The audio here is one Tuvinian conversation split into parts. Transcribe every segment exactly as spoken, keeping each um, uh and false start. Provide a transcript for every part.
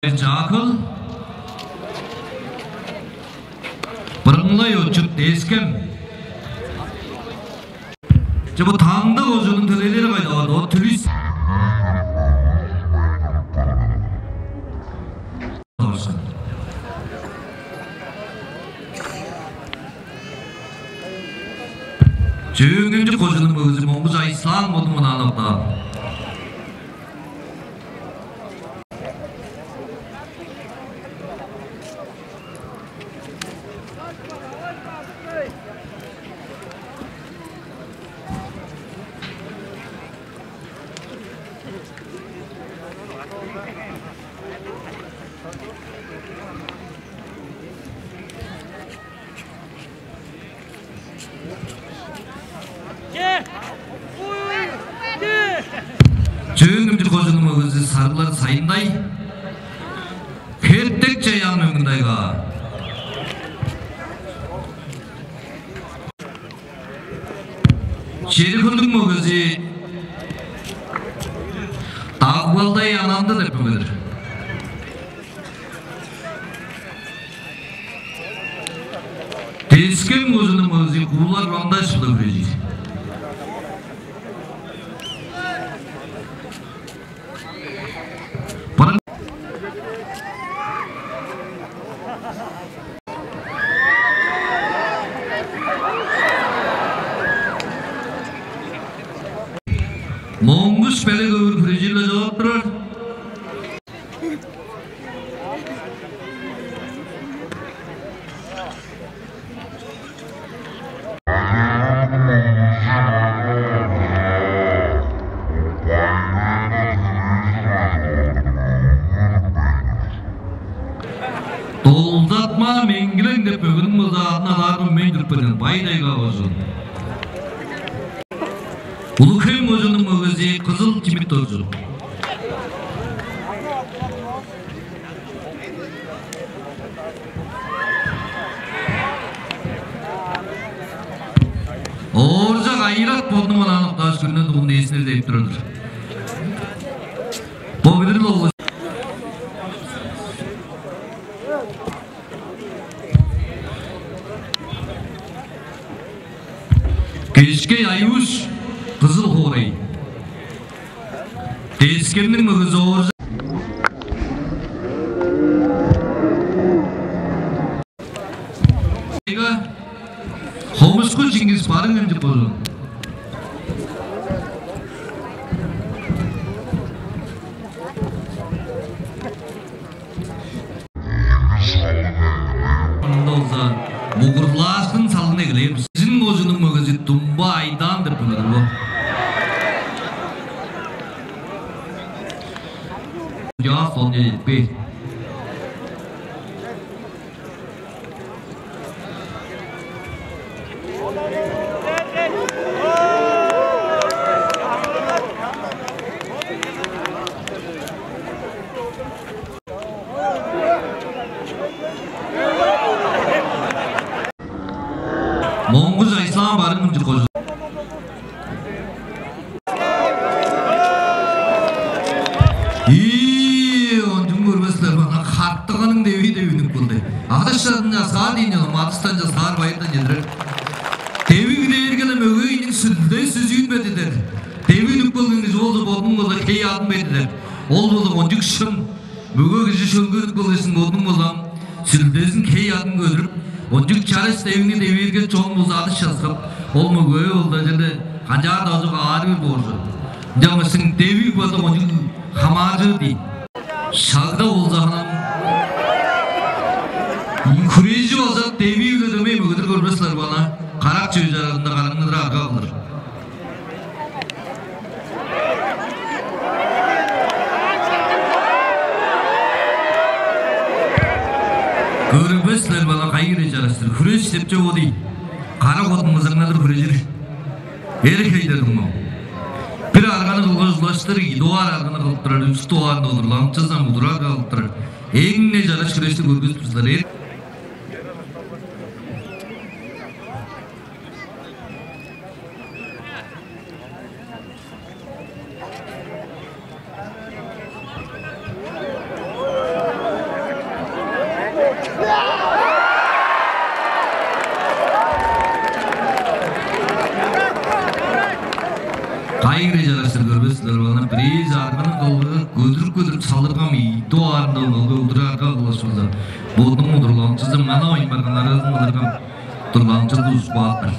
Чаа-Хөл, Бырыңлай Очур, Тес-Хем. Че, бо Таңды кожууннуң төлээлери кайда барды? О, Түлүс. Чөөн-Хемчик кожууннуң мөгези Монгуш Айслан бодунуң мынаан октаан. Чөөн-Хемчик кожууннуң мөгези Сарыглар Сайындай, Хертек Чаян, Мөңгүн-Тайга. Чери-Хөлдүң мөгези Дагбалдай Ананды деп мөге-дир. Тес-Хем кожууннуң мөгези Куулар Вандаш-биле хүрежир. Бырың- Монгуш Белек-Өвүр хүрежир-ле чоруп турар. Долдатма Меңгилең деп мөгениң болза адын алаарын билбейн туруп берген, Бай-Тайга кожуун. Улуг-Хем кожууннуң мөгези Кызыл Чимит-Доржу. Ооржак Айрат бодунуң мынаан октааш, күрүнениң дугун ээзиннер деп турар-дыр. Бо билир-ле ол. Кешкей Айыш, Кызыл хоорай. Тес-Хемниң мөгези Ооржак. Хомушку Чингис, Барыын-Хемчик кожуун. Ында болза мугурлаашкын салгын эгелээр. Чижин кожууннуң мөгези Думба Айдаан деп билир бо. Чаас ол не бе. Монгуш Айслан, Барыын-Хемчик кожуун. Ийи, ончуң көрбес силер, мана хартыганың девии деп үнүп келди. Адыш чазын часкаар дийин чонум, адыштан часкаар, байырдан чедирер. Девиг дээрге-ле мөге ийиниң сүлде-сүзүүн бедидер. Девиг үнүп келген кижи болза, бодунуң болза хей-аъдын бедидер. Ол болза кончуг шын. Мөге кижи шөлге үнүп келгештиң, бодунуң болза сүлдезин, хей-аъдын көдүрүп, кончуг чараш девигни девиирге, чон болза адыш часкап, ол мөгеге болза черле канчаар-даа ожук аарыг боор чүве. Ынчангаштың девиг база кончуг хамааржыр дийин. Шагда болза ханам хүрежип алза, девиг-биле дөмей мөгедир, көрбес силер бе, ана карак чүве чарыында караңныдыр арга кылыр. Көрбес силер бе, ана кайы хире чараш-тыр. Хүреш деп чүве ол дийин. Кара кодун мызаңнадыр хүрежир. Эр хейлер дуңмам. Бир арганы кылгаш улаштыр, ийи дугаар арганы кылып турар, үш дугаарын олурлаанчыздан удурар кылып турар. Эң-не чараш хүрешти көргүзүп тур силер. Эр Кайгыры чарашсыр көрбес силер, бана бирээзи арганы кылгы көдүрүп-көдүрүп салыргам ийи дугаарында ону удурарга кылышпаза. Бодунуң удурланчызы мана ойнарганнарыызын кылыргам. Турган чылдыр ужуп каапкан.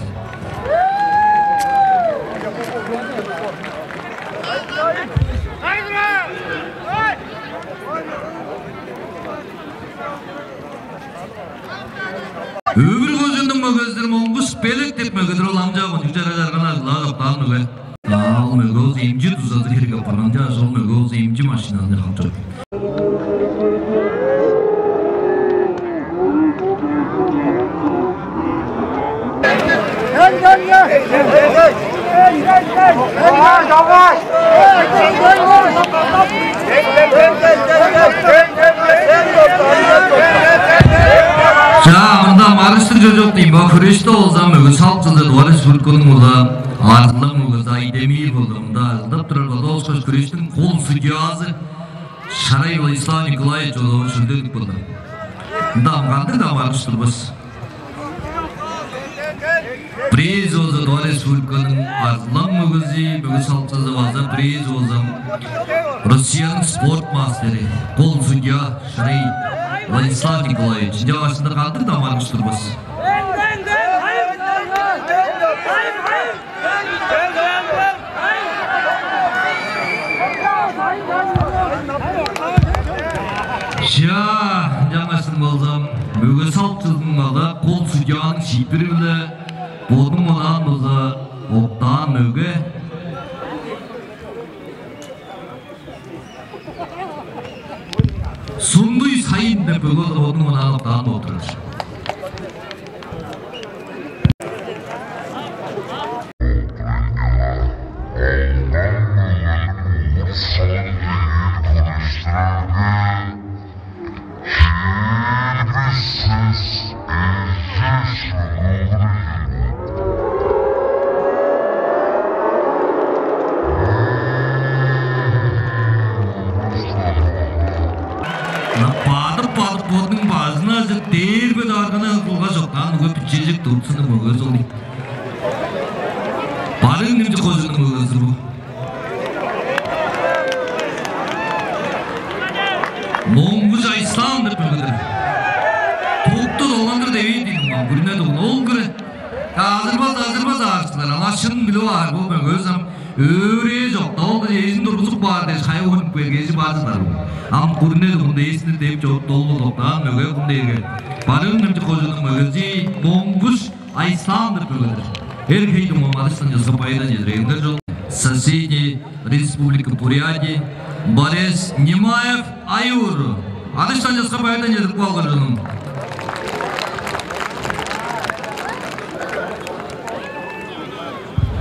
Өвүр кожуннуң мөгезир Моңгуш Белек деп мөгедир ол амчаа кончуг чара чарган ажылаа доктаан мөге. Аал мөге ол эмчи дузазы херек апарган чаа ол мөге ол эмчи машинаны хамчок. Чаа, мында марыштыг чожок дейм ба, хүрээште болза мөгүн салып чылдыр Тыва Республиканың улаа арзылаң мөгүзү Айдемир болду. Мында арзылдап турар болду. Ол ышкаш хүрээштиң кол судьязы Шарай Владислав Николаевич оловун шүлдедип болду. Мында амгандыр да марыш турбас. Бирээзи болза Тыва Республиканың арзылаң мөгүзү, мөгүн салыкчызы база бирээзи болза Россияның спорт мастери, кол судья Шрей Владислав Николаевич. Ынча башында кандыг дамаргыш турбас. Чаа, ынчангаштың болза, мөге салыкчызының база кол судьяның шиитпири-биле бодунуң онаан база октаан мөге Сундуй Сайын деп бөгүл бодунуң онаан октаан болуп турар. Бадып-бадып бодунуң бажын ажып, дээрбе даарганы кылгаш октаан мөге бичежик турупсуну мөгезоли. Барыын немче кожунуң мөгези бу. Моңгуш Айсаан деп билдир. Тукту долгандыр девей дейдим, ман күрүне дугун ол күрү. Азырбас, азырбас аарчылар, ала шын билип аар бо мөгезам. Өөрээ чок, долду эжин тургузуп баар дээш, кайы хонуп келгежи баазылар. Ам күрүне дугунда эсинир деп чоруп долгу доктаан мөге кун дээрге. Барыын немче кожунуң мөгези Моңгуш Айсаан деп мөгедир. Эр хейдиң омадыштан чыскы байдан чедирээңдер чол. Соседний Республика Бурятия, Борис Немаев Аюр. Адыштан чыскы байдан чедирип калган чонум.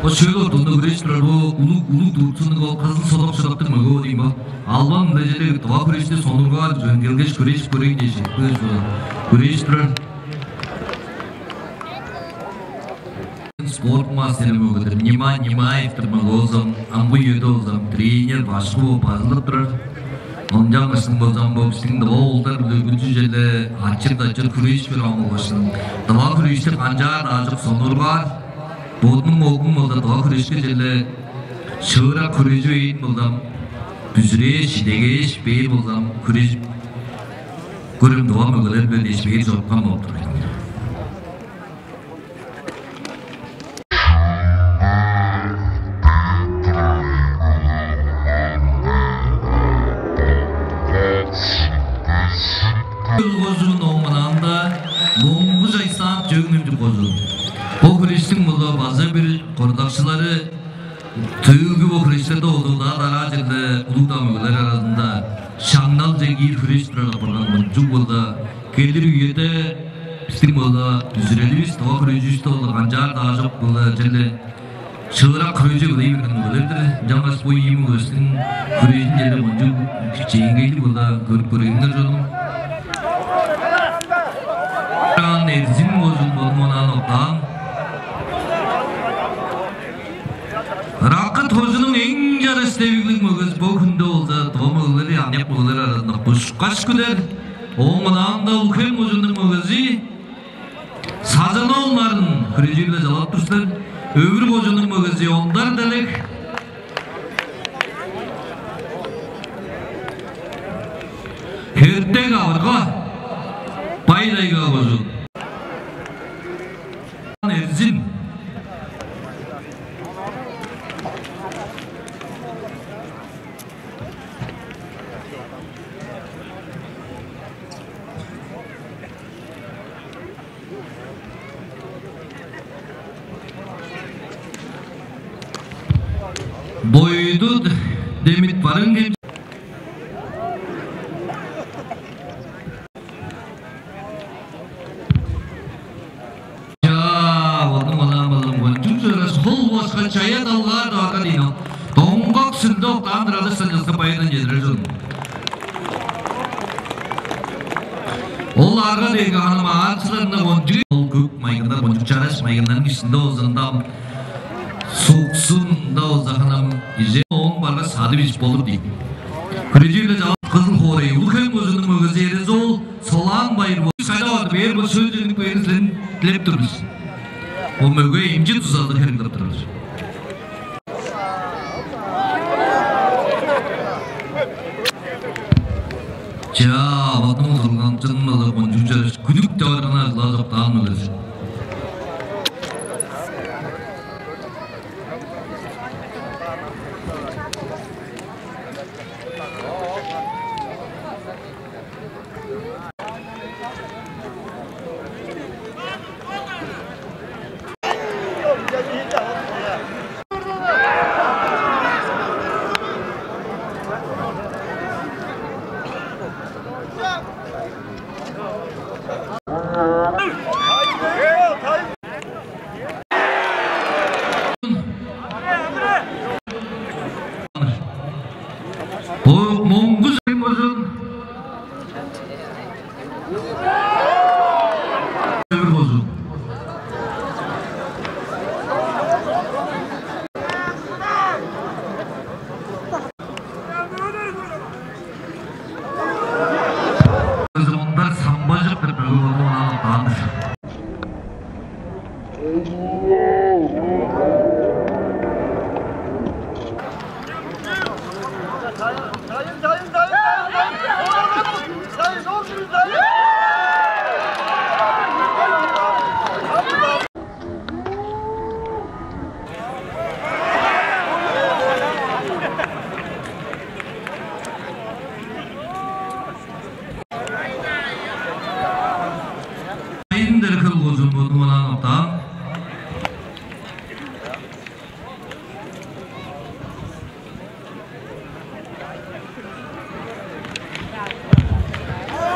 Бо шөл ортунда хүреш турар бо улуг улуг турцунуг ол кызыл содок шыдактыг мөге дейм бо. Албан мындай жерде дыва хүрешти сонургаар жөн келгеш хүреш көрейн дээш. Хүреш турар. Спорт мастери мөгедир. Нима Нимаевтер мөге болзам, амгы үеде болзам, тренер башкы болуп базылып турар. Ончан кыштың болзам бо биздин дыва оолдар биле күнчү желе ачыр-дачыр хүрээш бир амылгашын. Дыва хүрээшти канчаар-даа ажык сонургаар. Бодунуң оглун болза дыва хүрээшке черле шыырак хүрежип ээн болзам, бүзүрээш, идегээш бээр болзам, хүрежип көрем дыва мөгелер биле дээш бээр чорупкан болуп тур. Кожуун оңунаанда Моңгуш Айсаап чөңнүмчү кожуун. Бо хүрээштиң болза база бир кордакчылары төөгү бо хүрээштерде одулдаа дараа черде улуг дамыгылар аразында шаңналче киир хүрээш турар апарган чүг болза келир үеде биздиң болза бүзүреливис доо хүрээжүвүстү болза канчаар даажок болза черле шыырак хүрээже ылый берген өлер-дир. Ынчангаш бо ийи мөгестиң хүрээжин черле кончуг кичээнгейлиг болза көрүп көрээлиңер чонум. Эрзин кожуун болуп онаан октаан. Ыраккы тожунуң эң чараш девиглиг мөгези бо хүнде болза доо мөгелери аныяк мөгелер аразында кушкаш күлер. Ооң ынаанда Улуг-Хем кожууннуң мөгези Сазан-оол Нарын, хүрежири-биле чалап тур силер. Өвүр кожууннуң мөгези Ондар Делег. Хертек Авырга, Бай-Тайга кожуун. Эрзин. Бойду Демит, Барыын-Хемчик. Чаа, бодум онаан болдум. Кончуг чараш, хол башка чая далгаар даарга дейн ол. Доңгак сүлдө октаан ырадыштан чылгы байырдан чедирер чон. Ол арга деги ханам аарчыларында кончуг, ол көк майгыннар, кончуг чараш майгыннарның ишинде озандам. Суксун-даа болза, ханам, иже оон баргаш садып ижип болур дийин. Хүрежирлер чалап Кызыл хоорай, Улуг-Хем кожууннуң мөгези Эрес-оол Солаан Байыр болуп, кайда барды? Бээр бо сөөлчүнүк беризин дилеп тур бис. Бо мөге эмчи дузазы херек кылып турар. Чаа, бодун удурган чынмылы кончуг чараш күдүк деп аргана ыглажып даан мөгези. Бо Моңгуш Аймазын. Өвүр болзун. Кызымдар самбажык деп мөгүп ону ынак даан-дыр. Айын дерхил кожун бодуңардан октаан.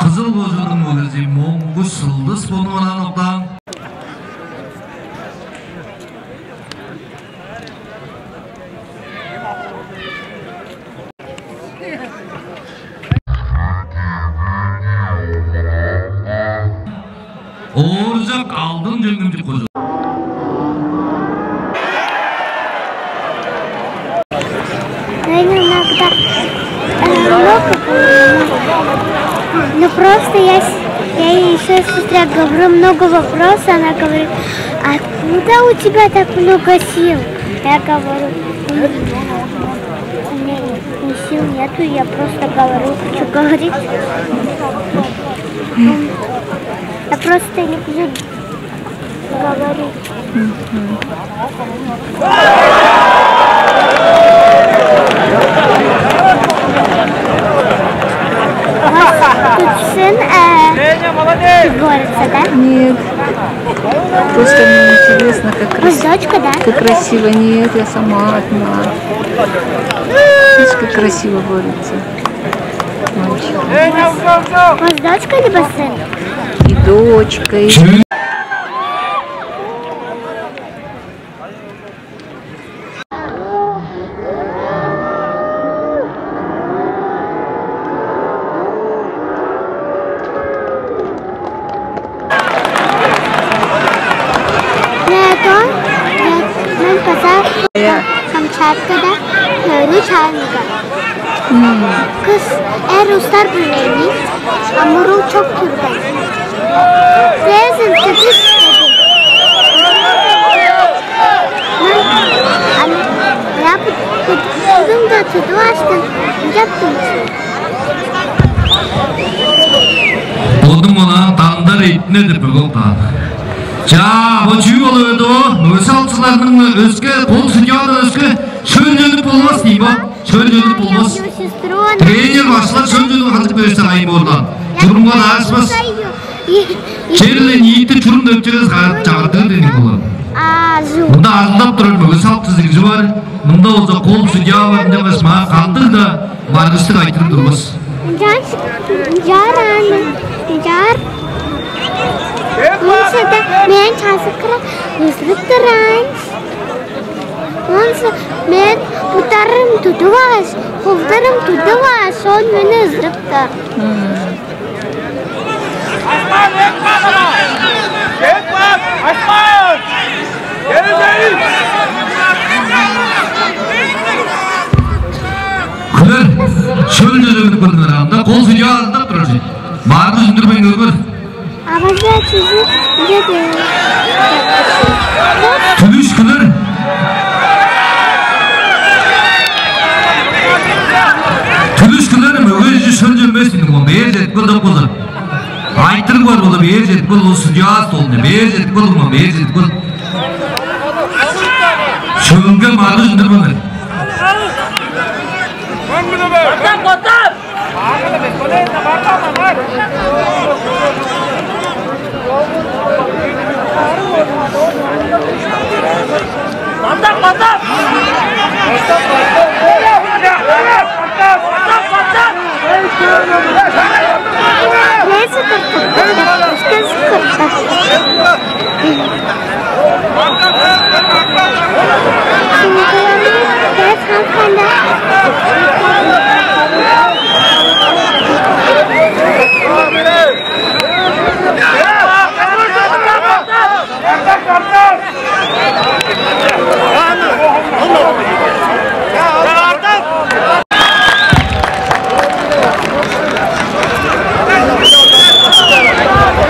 Кызыл кожунуң мөгези Моңгуш Сылдыс бодуңардан октаан. Ооржак Алдын Чөңгүмчүк кожу. Наверное, иногда, э, много говорю. Ну, просто я, с- я ей ещё сестре говорю много вопросов, она говорит: «Откуда у тебя так много сил?» Я говорю: «У меня, у меня сил нету, я просто говорю, хочу говорить». Я просто люблю говорить. У вас тут сын, э, борется, да? Нет. Просто мне интересно, как, у вас крас- дочка, да? Как красиво. Нет, я сама одна. Видишь, как красиво борется. Мальчик. У вас дочка либо сын? И дочка, и Леон, мен база Камчаткада көрү чаанга. Кыс эр устар билени, а мурул Чок турган. Безин тыдыш. Ам я будумда тудуаштын. Жаптым. Бодум она тандар итне деп бөгөк таан. Чаа, бо чүү болуп эди о? Мөге салыкчыларның өске, кол судьядан өске шөлченүп болбас дий бо. Шөлченүп болбас. Тренер башкылар шөлченүп хандык берсе кайын боордан. Чурумга даашпас. Черле ниити чурум деп чегес чагыртыр деди болар. Мында ажылдап турар мөге салыкчызы кижи бар. Мында болза кол судья бар, ынчангаш маа кандыг-даа маргыштыг айтырып турбас. Жар, жар аны, жар. Мынчада мен чазыкра ызырып турайн. Онза мен буттарым тудуп алгаш, холдарым тудуп алгаш, он мени ызырыптар. Күлер, шөлче дөмүнүп көрдүңер, анда кол судья ырдап турар чүве. Баарын үндүрбейн көргөр. Аваза чүзү, үзе де. Түлүш күлер. Түлүш күлер, мөге чүзү шөлче эмес, бээр чедип кел деп болза. Айтырыг бар болза, бээр чедип кел, ол судья столунда. Бээр чедип кел, ума, бээр чедип кел. Шөлге маргыш үндүрбеңер. Нээзи кыртып, үскези кыртып.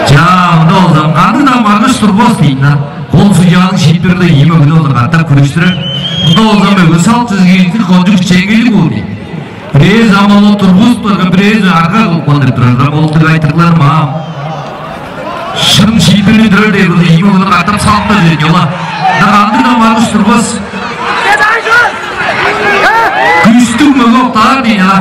Чаа, мында болза, кандыг-даа маргыш турбас дийин-на. Кол судьяның шиитпири-биле ийи мөгени болза катап хүрежип турар. Мында болза, мөге салыкчызы кончуг чеңгелиг боор дийин. Бирээзи ам ону тургузуп барган, бирээзи арга кылып каан деп турар. Ол дег айтырыглар маам. Шын шиитпирни үндүрер дээр болза, ийи мөгени катап салыптар чүве-дир ол-ла. Ында кандыг-даа маргыш турбас. Күштүг мөге октаар дийин-на.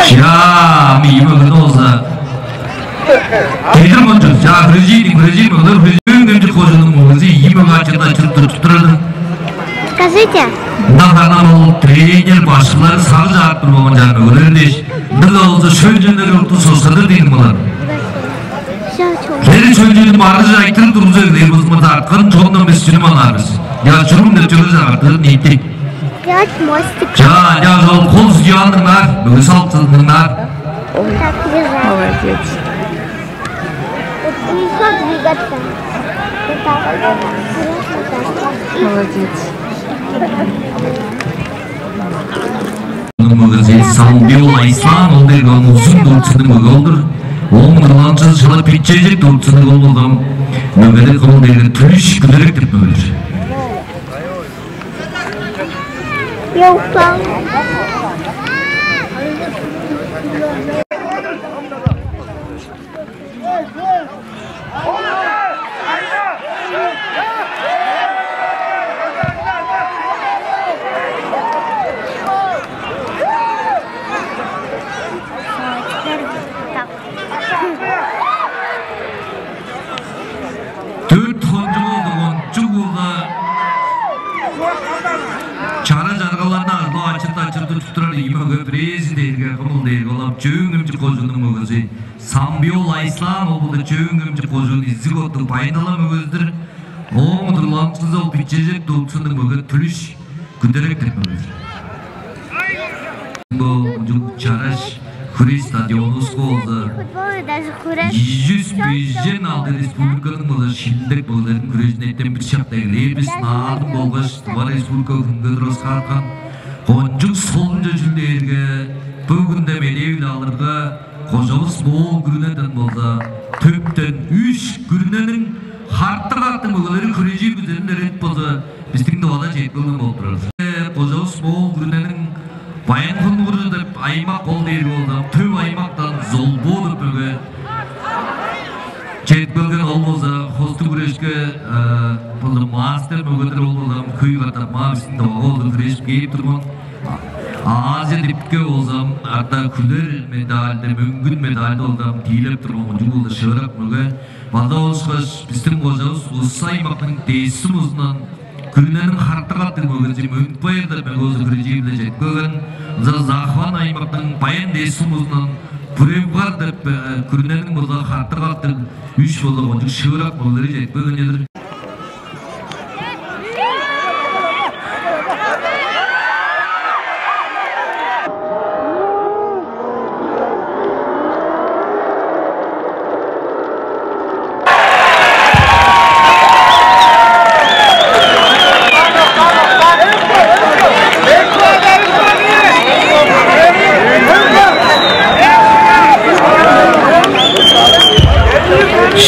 Чаа, ам ийи мөгени болза. Дедир кончуг, чаа, хүрежир дийин, хүрежир мөгелер, хүрежир. Демчик кожууннуң мөгези ийи мөге ачызында чырып туруп турар-дыр. Скажите. Мында харын ам ол тренер, башкылары сагыш аарып тур болган чаа мөгелер дээш. Мында болза шөлче ынаар чорукту соксадыр дийин болар. Хере шөлчени маргыжы айтырыг тургуза эгелээр болза, мында арткан чондан бис чүнү манаар бис? Я чурум деп чүве чагыртыр ниити. Пять мостик. Чаа, чаа, ол кол судьяны дыңнаар, мөге салыкчызын дыңнаар. Так, держи. Молодец. Ещё двигаться. Вот так. Молодец. Мөгези Салымбек-оол Айслан, ол дээрге ам узун турцияның мөгези ол-дур. Ооң ырлаанчызы шала бичежек турцияның ол болган мөгези, ол дээрге Түлүш Күлерек деп мөгелер. Ёлка. Дүрт хончуг болду, кончуг болду. Чара-чаргаларны арлап, ачырт-ачырт Турар ийи мөге, бирээзи дээрге, кымыл дээрге, ол ам Чөөн-Хемчик кожууннуң мөгези Самбиол Айслан, ол болду Чөөн-Хемчик кожуун Изиг-Оттуг Баян-Тала мөгези-дир. Ооң удурланыкчызы ол Бичежек Дулуксуннуң мөге Түлүш Күдерек деп мөгези. Бо ужук чараш хүреш стадионувуска болза, футболу даже хүреш. Ийи чүс бежен алды республиканың болза шилиндек мөгелериниң хүрежин эртен бир шакта эгелээр бис. Наадым болгаш Тыва Республика хүнге тураскааткан кончуг солунча чүл дээрге, бөгүнде медээ-биле алырга, кожавыс Моол күрүнеден болза, төптен үш күрүнениң хартык аттыг мөгелери хүрежир күзелин эретип болза, бистиң Тывада чедип келген болуп турар. Кожавыс Моол күрүнениң Баян-Хунгур деп аймак, ол дээрге болза, төп аймактан Золбоо деп мөге чедип келген. Ол болза хостуг хүрешке, э, болза мастер мөгедир, ол болза хөй катап маа бистиң Тывага болза хүрежип кээп турган. Азия дипке болза ам арта хүлер медальды, мөңгүн медальды болза ам тиилеп турган кончуг болза шыырак мөге. База ол ышкаш бистиң кожавыс Увс аймактың Тес сумузундан күрүнениң хартык аттыг мөгези Мөнпаяр деп мөге болза хүрежир-биле чедип келген. Ынча Захван аймактың Баян-Тес сумузундан Бүревгар деп, э, күрүнениң болза хартык аттыг үш болза кончуг шыырак мөгелери чедип келген чыдыр.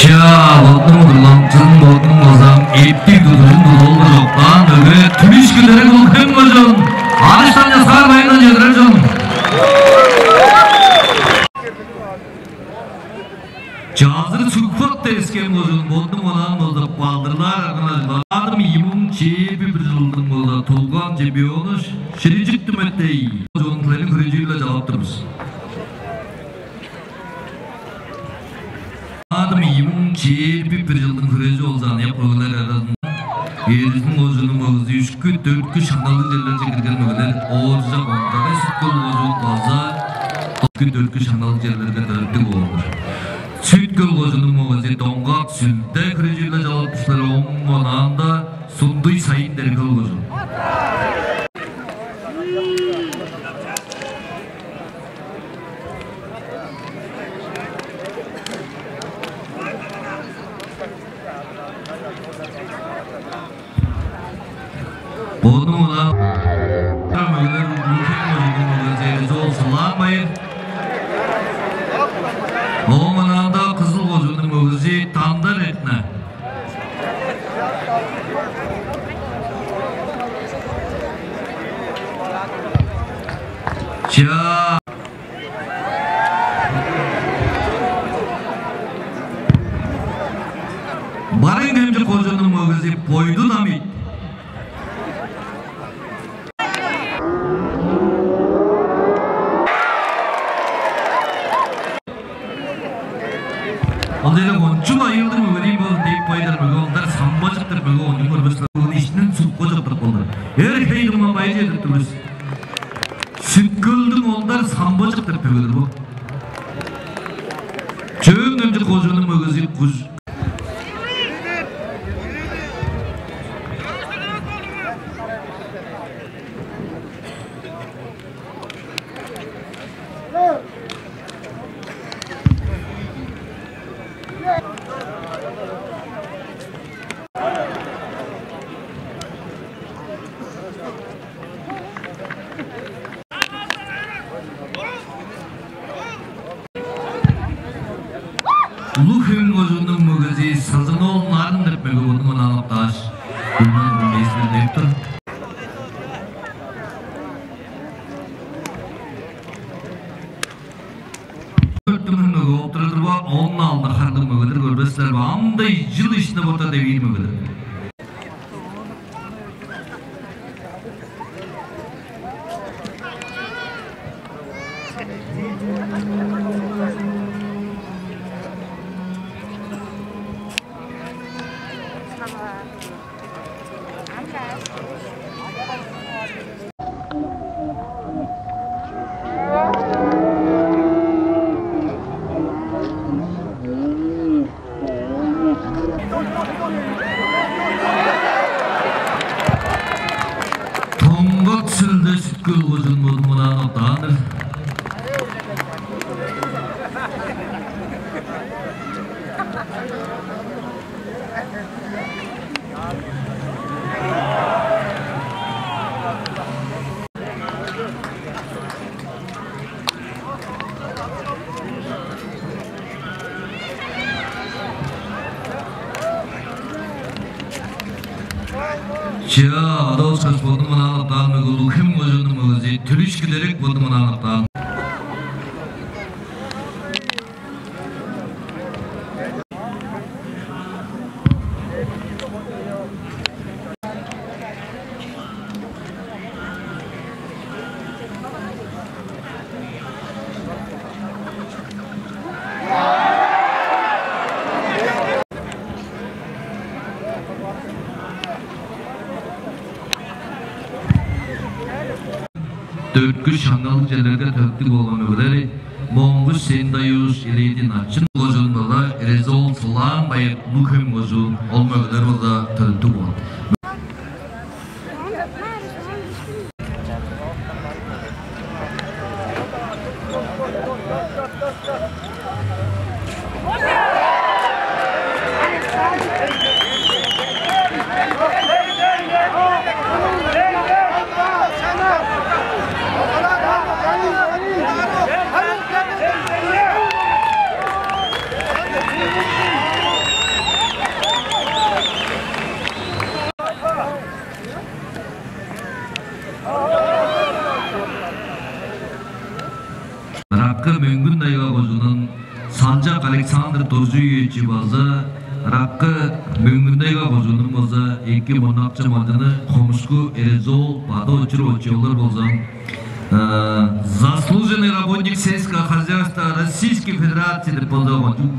Чаа, бодунуң удурланыкчызын, бодунуң база эптиг тудуурун тудуп алган чоктаан мөге Түлүш Күдерек, Улуг-Хем кожуун. Адыштан часкаар байырдан чедирер чон. Чазыр Сүт-Хөл, Тес-Хем кожуун, бодунуң онаан болза балдырлаар арган ажыглаар. Адым ийи муң чээрби бир чылдың болза тулган чемпиону Ширинчик Түметтей. Чонуңарның хүрежири-биле чалап тур бис. Адым ийи муң чээрби бир чылдың хүрежи болза, аныяк мөгелер аразында Эрзин кожууннуң мөгези үшкү, дөрткү шаңналдыг черлерже кирген мөгелер Ооржак Ондагай, Сүт-Хөл кожуун, база үшкү, дөрткү шаңналдыг черлерге дөрттүг болган. Сүт-Хөл кожууннуң мөгези Доңгак Сүлде хүрежи-биле чалап тур силер, ооң онаанда Сундуй Сайын, Терек-Хөл кожуун. Бодунуң онаан мөгелер Улуг-Хем кожууннуң мөгези Эрзол Сылаан-Байыр. Ооң онаанда Кызыл кожууннуң мөгези Тандар Эртине. Чаа. Барыын-Хемчик кожууннуң мөгези Бойду Намит. Ол деле кончуг айыылдыг мөге-дир бо, деп байдыр мөге, ол-даа Самбажык деп мөге, ону көрбес-ле. Ону иштинден сукка чоктап калды. Эр хей, дуңмам, байыр чедирип тур бис. Сүт-Хөлдүң ол-даа Самбажык деп мөге-дир бо. Чөөн-Хемчик кожууннуң мөгези Куш. Улуг-Хем кожууннуң мөгези Сазын-оол Нарын деп мөге, бодунуң онаан октааш, мурнундан мөгезин үнүп тур. Төрт түңнел мөге болуп турар-дыр бо, он алды харлыг мөге-дир, көрбес силер бе? Ам-даа чыл иштинде боттар девиир мөге-дир. Көл кожуун бодун мынаан октаан-дыр. Чаа, ада ышкаш бодун мынаан октаан мөге Улуг-Хем кожууннуң мөгези Төлүш Кидерек бодун мынаан октаан. Дөрткү шаңналдыг черлерге төлептиг болган мөгелери Моңгуш Сендаюш, Иледи Начын кожуун база Эрезол Сулаан Байыр, Улуг-Хем кожуун, ол мөгелер база төлептиг болган. Ыраккы Мөңгүн-Тайга кожуундан Санчак Александр Доржуевич база Ыраккы Мөңгүн-Тайга кожууннуң база эки мурнакчы малчыны Хомушку Эрезол Бады-Очур, олар болза, э, заслуженный работник сельского хозяйства Российской Федерации деп болза,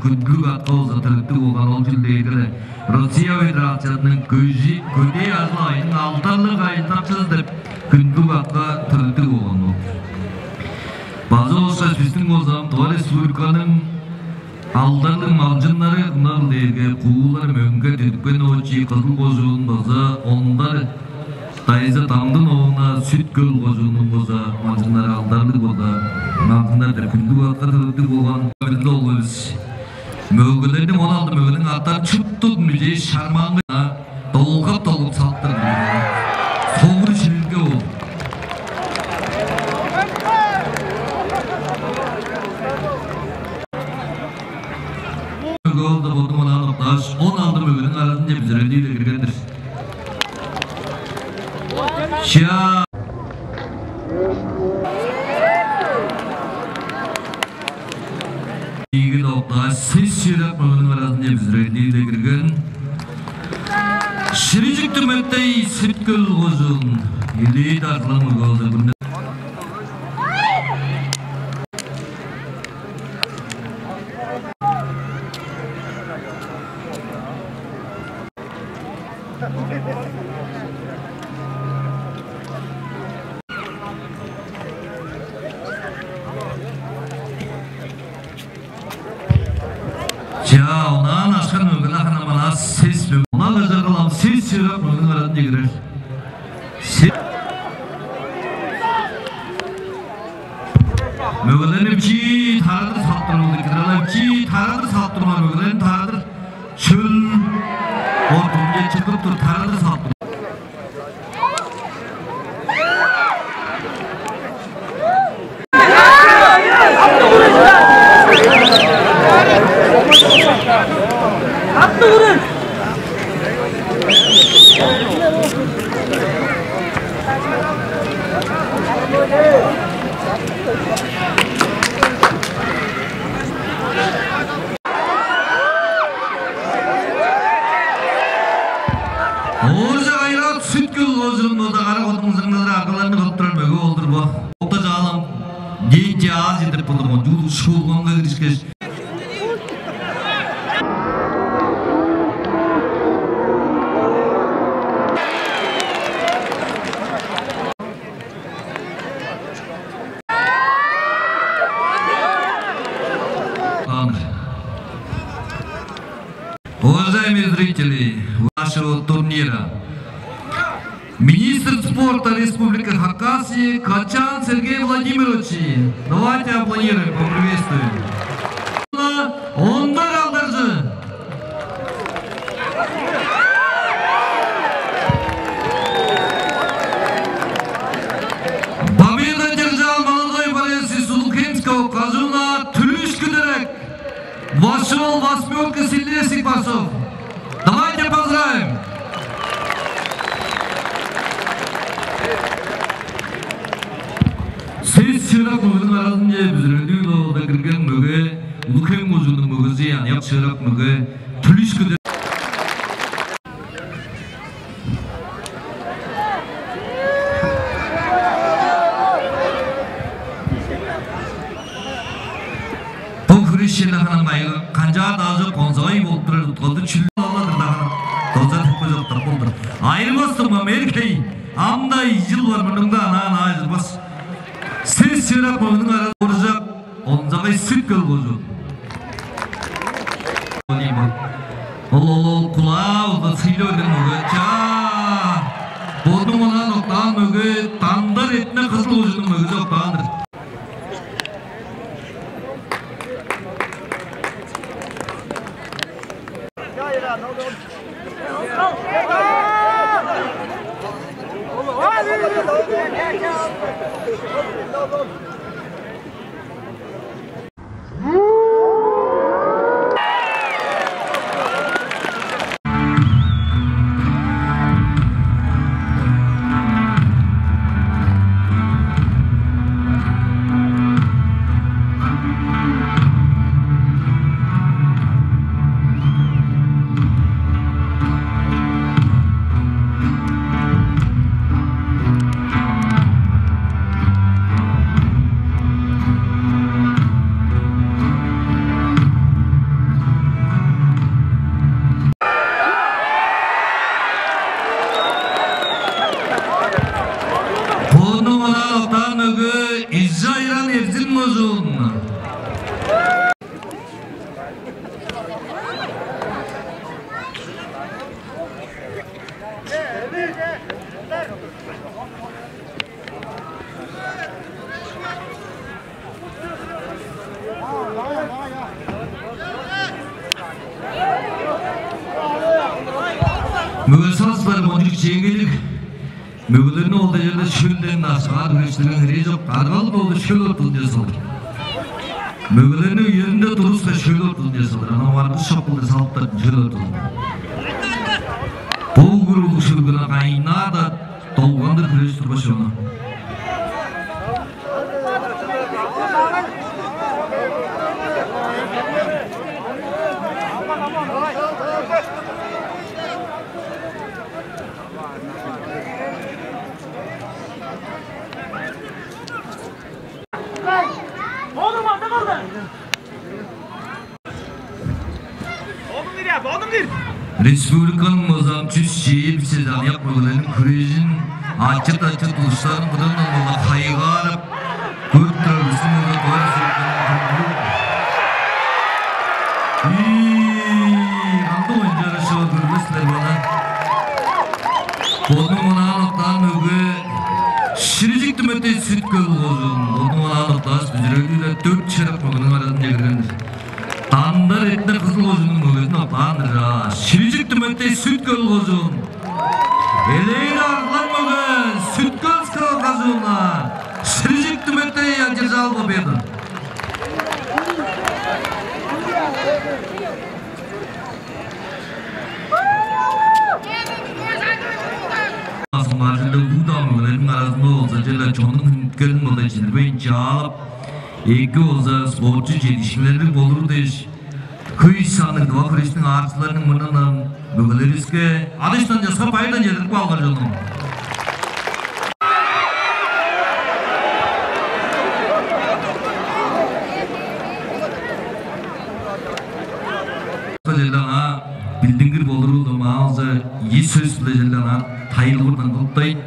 күндүлүг атка болза төлептиг болган, ол чүл дээрге Россия Федерациязының көжү-, көдээ ажыл-агыйының алдарлыг ажылдакчызы деп хүндүлүг атка төлептиг болган ол. База ышкаш бистиң болза Тыва Республиканың алдарлыг малчыннары ынал дээрге Куулар Мөңге Дүдүпкен-оочи, Кызыл кожуун, база Ондар Дайза Дамдын-ооловна, Сүт-Хөл кожууннуң болза малчыннары алдарлыг болза малчыннар деп хүндүлүг атка төлептиг болган. Бирде ол эвес. Мөгелерниң, он алды мөгениң аттары шупту музей шармаңга долгап-долгап салыптар. Согур шилилге ол. Мөге ол-даа бодун мынаан октааш, он алды мөгениң аразынче бүзүрелдии-ле кирген-дир. Чаа. Ийиги доктааш, сес шыырак мөгениң аразынче бүзүрелдии-ле кирген Ширижик Түметтей, Сүт-Хөл кожуун, Иледи Арзылаң мөге болза күрүне. Чаа, онаан ашкан мөгелер ханаман ас сес мөг-, онаан ажаргылам сес шыырак мөгениң аразынче кирер. Се-, мөгелерни бичии тарадыр салып турар болду, киралар, бичии тарадыр салып турар, мөгелерни тарадыр. Шөл ортунче чыгып тур, тарадыр салып тур. Ооржак Айрат, Сүт-Хөл кожуун болза, кара кудуңзуңнары аргаларны кылып турар мөге болдур бо. Окта чаалам, Дети Азии деп болур, кончуг улуг шуулганга киришкеш. Уважаемые зрители нашего турнира, министр Спорта Республики Хакасия Качан Сергей Владимирович. Давайте аплодируем, поприветствуем. Ондар Алдаржы. Победу одержал молодой борец из Улуг-Хемского кожууна Түлүш Күдерек. Вошёл в восьмёрку сильнейших борцов. Давайте поздравим! Сес шыырак мөгениң аразынче бүзүрелдиг-ле болза кирген мөге, Улуг-Хем кожууннуң мөгези, аныяк шыырак мөге, Түлүш Күдерек. Бо хүреш черле ханам кайгы, канчаар-даа чок, онзагай болуп турар, уткалды чүл алладыр даан. Доза тыппы чоктап болдур. Айырбас дуңма мерхей, ам-даа ийи чыл бар, мурнунда анаа-анаа ажырбас. Сес шыырак мөгениң аразы оржак, онзагай Сүт-Хөл кожуун. Ол, ол, ол кулаа улда сыйлы берген мөге. Чаа! Бодунуң онаан октаан мөге, Дандар Эртине Кызыл кожууннуң мөгези октаан-дыр. Бодунуң онаан октаан мөге Изчайран Эрзин кожуун. Мөге салыс бар, кончуг чеңгелиг. Мөгелерни ол дежелде шөлден ашкаар хүрээштирген херээ чок. Каргалыг болду шөл ортузунче салдыр. Мөгелерни үеринде туруска шөл ортузунче салдыр. Анаа баргыс шок кылдыр салыптар шөл ортузунче. Бо үгүр улуг шөлгүнү кайнаар-даа долгандыр хүреш турбас чону. Бодуңар, бодуңар! Республиканың база чүс чээрби сес аныяк мөгелерниң хүрежин ачыт-ачыт улустарын кыдыындан база хайгаарып, көрүп турар бистиң база дугайы. Ийи, кандыг оюн чарышы бар, көрбес силер база. Бодунуң онаан октаан мөге Ширижик Түметтей Сүт-Хөл кожуун. Бодунуң онаан октааш, бүзүрелдиг-ле дөрт шыырак мөгениң аразынче кирген-дир. Дандар Эртине Кызыл кожууннуң мөгезин октаан-дыр. Ширижик Түметтей Сүт-Хөл кожуун. Элээн арзылаң мөге Сүт-Хөлского кожууна Ширижик Түметтей одержал победу. Азымаажылыг удам өлерниң аразында болза, черле чоннуң хүндүткелин болза чидирбейн чаалап, эки болза спортчу чедиишкиннерлиг болуру дээш, хөй санныг тыва хүрештиң аарыкчыларының мурнундан мөгелеривиске адыштан часкап, байырдан чедирип каалыңар, чонум. Черле аңаа билдингир болуру-даа маалза, ийи сөс-биле черле аңаа тайылбырдан кылыптайн.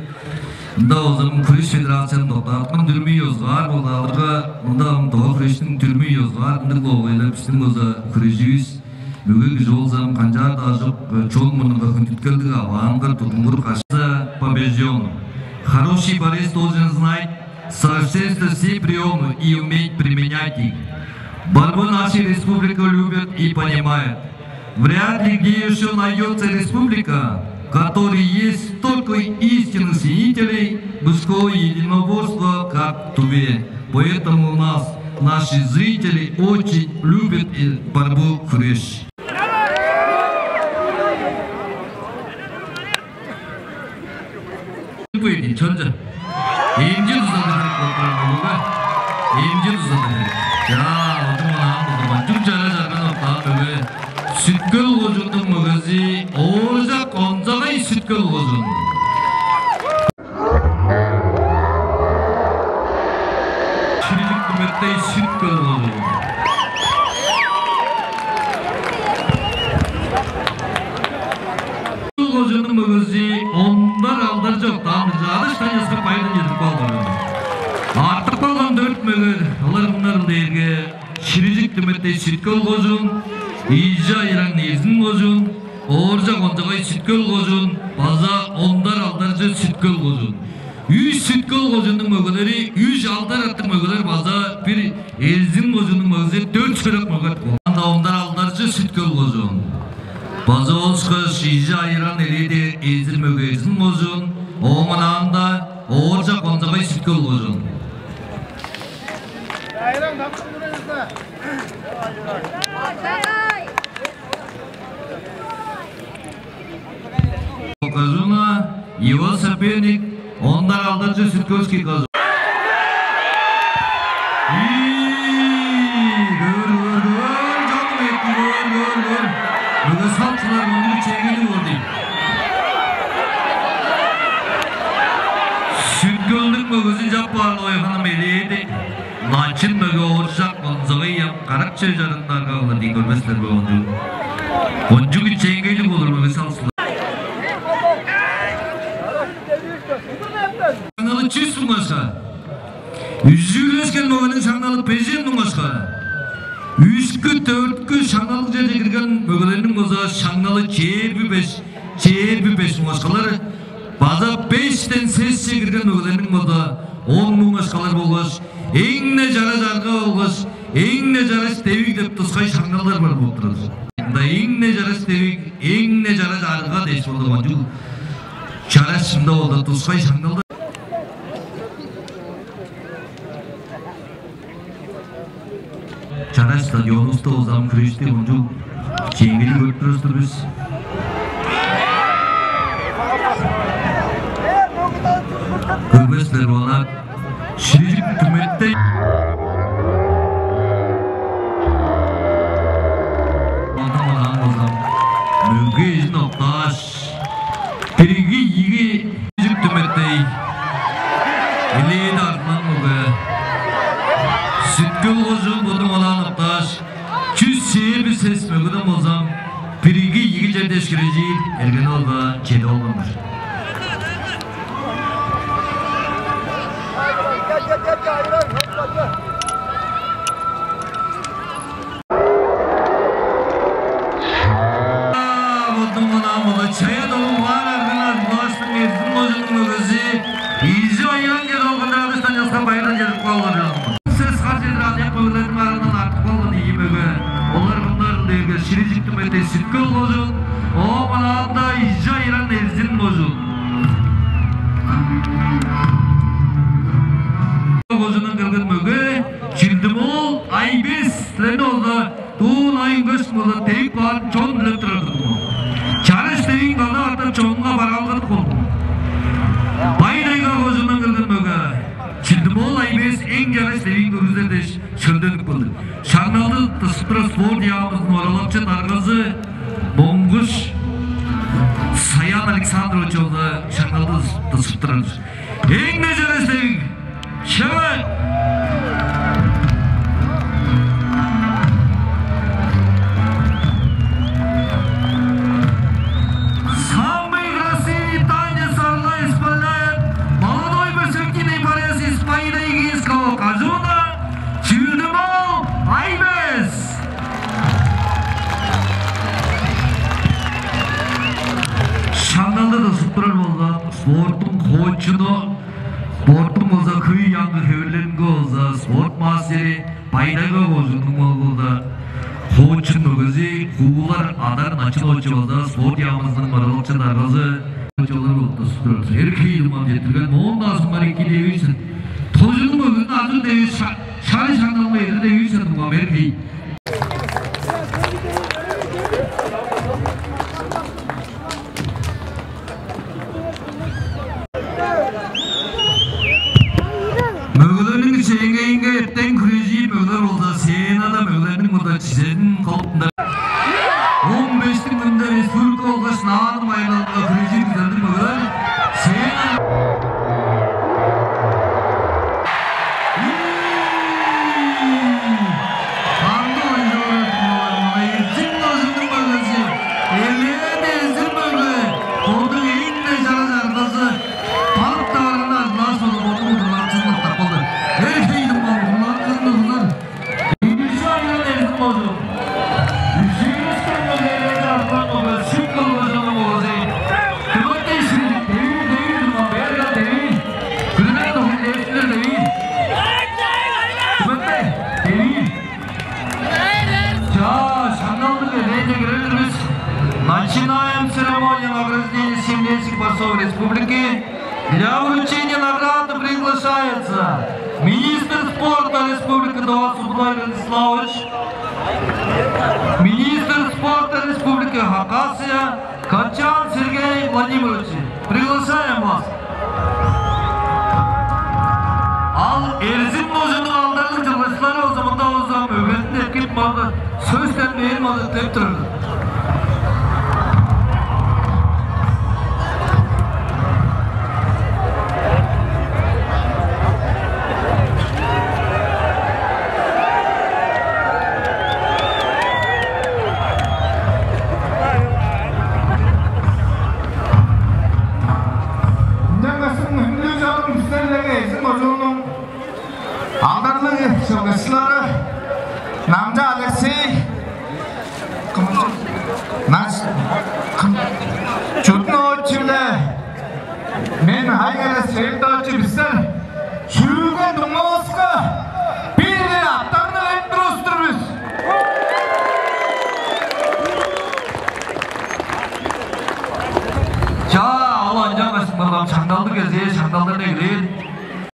Мында болза Хүреш федерациязын доктааткан дүрүмү ёзугаар болду. Алырга, мында тыва хүрештиң дүрүмү ёзугаар ындыг болгай-ла, бистиң болза хүреживис. Мөге кижи болза канчаар-даа чок, чон мурнунга хүндүткелдиг, аваангыр, тудунгур кашта побеждён. Хороший борец должен знать совершенствовать все приемы и уметь применять их. Борьбу наша республика любит и понимает. Вряд ли где еще найдется республика, в которой есть столько истинных ценителей мужского единоборства, как в Туве. Поэтому у нас наши зрители очень любят и борьбу, күреш. Бо эдин чонча. Эмчи дузада херек болуп турар мөгеге. Эмчи дузада херек. Чаа, ону мынаар болдурбайн. Чүг чара чарган октаан мөге. Сүт-Хөл кожууннуң мөгези Ооржак Онзагай, Сүт-Хөл кожуун. Ширилик Түметтей, Сүт-Хөл кожуун. Кожууннуң мөгези Ондар Алдаржы октаан-дыр. Адыш Таняска байырдан чедирип каалыңар. Артып калган дөрт мөге, олар мынар дээрге: Ширилик Түметтей, Сүт-Хөл кожуун, Ийже Айраң, Эрзин кожуун, Ооржак Онзагай, Сүт-Хөл кожуун, база Ондар Алдаржы, Сүт-Хөл кожуун. Үш Сүт-Хөл кожууннуң мөгелери, үш Алдар аттыг мөгелер база бир Эрзин кожууннуң мөгези, дөрт шыырак мөге. Ында Ондар Алдаржы, Сүт-Хөл кожуун. База ол ышкаш Ийже Айраң, элээди эзир мөге, Эрзин кожуун. Ооң ынаанда Ооржак Онзагай, Сүт-Хөл кожуун. Кожуун, его соперник Ондар Алдаржы, Сүт-Хөлский кожуун. Ий, көр, көр, көр, чонум эки, көр, көр, көр. Мөге салыкчылар мындыг чегени боор дейм. Сүт-Хөлдүң мөгезин чап каан ойханым элээди. Начын мөге Ооржак Онзагай ам карак чөй чарыннарга олар дии көрбес силер бе, кончуг. Кончуг ичээнгейлиг болур мөге салыкчылар. Шаңналы чүс муң акша. Үжүүрлешкен мөгениң шаңналы бежен муң акша. Үшкү, дөрткү шаңналдыг черже кирген мөгелерниң болза шаңналы чээрби беш, чээрби беш муң акшалар. База бештен сесче кирген мөгелерниң болза он муң акшалар болгаш, эң-не чараш арга болгаш, эң-не чараш девиг деп тускай шаңналдар бар болуп турар. Мында эң-не чараш девиг, эң-не чараш арга дээш болду, кончуг чараш, мында болду тускай шаңналдар. Чараш стадионувуста болза ам хүрешти кончуг чемгени көрүп турар-дыр бис. Көрбес силер бе, ынаар Ширилик Түметтей. Ону мынаар болза ам мөге эжин октааш, бирги, ийиги. Ширилик Түметтей, элээди артынан мөге. Сүт-Хөл кожуун бодунуң октааш, чүс чээрби сес мөгеден болза ам, бирги, ийиги черде эшкирежир эргени болза чедип алган-дыр. Бодум мынаа мында чая долу баар арган Ат-Булаштың Эрзин кожууннуң мөгези Ийже Айраң чедип алган-дыр, адыштан часкан байырдан чедирип каалыңар. Сес хар чедир аныяк мөгелерниң аразындан артып калган ийи мөге. Олар мынаар дээрге Ширилик Түметтей, Сүт-Хөл кожуун, ооң ынаанда Ийже Айраң, Эрзин кожуун. Кожуундан келген мөге Чилдим-оол Айбес. Силерни болза дуун айын көс болза девип каарын чон билип турар-дыр. Чараш девиин калдап артып, чонунга бараалгадып болду. Бай-Тайга кожуундан келген мөге Чилдим-оол Айбес эң чараш девиин көргүзер дээш шөлденип келди. Шаңналды тыпсып турар спорт яамызының оралакчы даргазы Монгуш Саян Александрович болза шаңналды тыпсып турар. Эң-не чараш девиг. Шеве! Самый красивый танец орла исполняет молодой перспективный борец из Бай-Тайгинского кожууна Чилдим-оол Айбес. Шаңналды тыпсып турар болган спорттуң Хоочуну, спорттуң болза хөй аңгы хевирлеринге болза спорт мастери, Бай-Тайга кожууннуң болза хоочун мөгези, Куулар Адар Начын-оолович болза спорт яамызының мырыңай даргазы. Чолар болуп тур. Эрхий Думан четтирген, моон-даа суңмар эки девиишсин. Тожунуң мөгүн азыр девиш, шары шаңналма эдир девиишсин, Думан, Эрхий. Мөгелерниң кичээнгейинге эртен хүрежир мөгелер болза, сценада мөгелерниң мурда чизедин кылыптындар. Он бештиң хүнүнде республика болгаш Наадым байырлалынга хүрежир күзелдиг мөгелер сценада. Эрзин кожууннуң мөгези, элээн Эрзин мөге, бодунуң эң-не чараш аргазы, балык таварылганы ажылдавас болза, бодунуң удурланыкчызын октап калды. Эрхей Думан, удурланыкчызын тургузар. Үжү айыран Эрзин кожуун. Үжүүрүс кемнерге арткан мөге, Шүк кожууннуң мөгези. Тимофей Шүрүк, девиир, девиир, Думан, бээр кел, девиир. Күрүне тохуй девиир, девиир. Тимофей, девиир. Чаа, шаңналдыг эвээже кирер-дир бис. Начинаем церемонию награждения семилетних борцов республики. Для вручения награды приглашается министр спорта республики Тыва Субудай Владиславович, министр спорта республики Хакасия, Качан Сергей Владимирович, приглашаем вас. Ал Эрзин кожууннуң алдарлыг чылгычылары болза, мында болза, мөгезин эткип, мага сөстен бээр мага деп турар. Ынчангаштың хүндүлүг чонум, бистер-ле Эрзин кожууннуң алдарлыг чылгычылары Намча Алексей, Нас-, Чудун-оолович-биле мен, Хай-Херес Чевит-оолович, бистер шүүлген дуңмавыска бир-бир аптарны берип турувус-тур бис. Чаа, ол ынчангаш мыргам шаңналдыг кезээ, шаңналдар эгелээн.